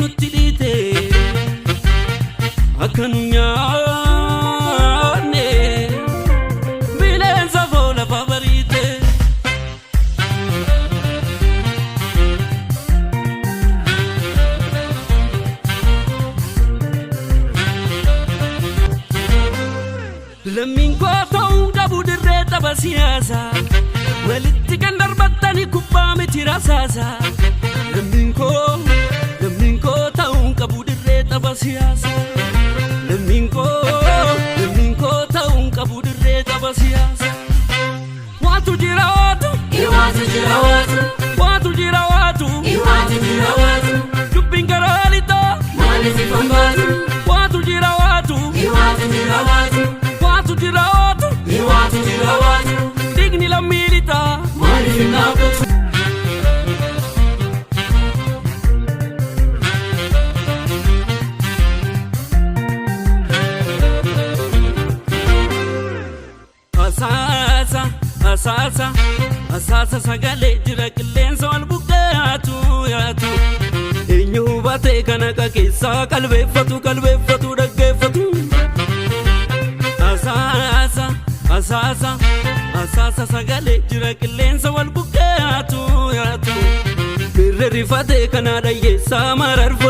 nutti dhiite akka nu nyaanne bineensa foo lafa bariite. Lammiin koo ta'uu qabu dirree tapha siyaasaa walitti kan darbattani kubbaa miti rasaasaa. Lammiin koo, lammiin koo ta'uu qabu dirree tapha siyaasaa. Lammiin koo, lammiin koo ta'uu qabu dirree tapha siyaasaa. Waatu jira waatu, Iwaatu jira waatu, waatu jira waatu, iwaatu jira waatu, dubbiin garaa lixaa. Maaliif ifan baatu? Waatu jira waatu, Iwaatu jira waatu, waatu jira waatu, iwaatu jira waatu, dhiigni lammii lixaa. Maaliif hin dhaabbatu? Asaasa, asaasa, asaasa sagalee jira qilleensa wal buqqee yaatu. Eenyu hubatee kana keessaa qalbeeffatu, qalbeeffatu, dhaggeeffatu. Asaasa, asaasa, asaasa sagalee jira qilleensa wal buqqee yaatu. Mirre rifatee kana dhayyeessaa mararfatu.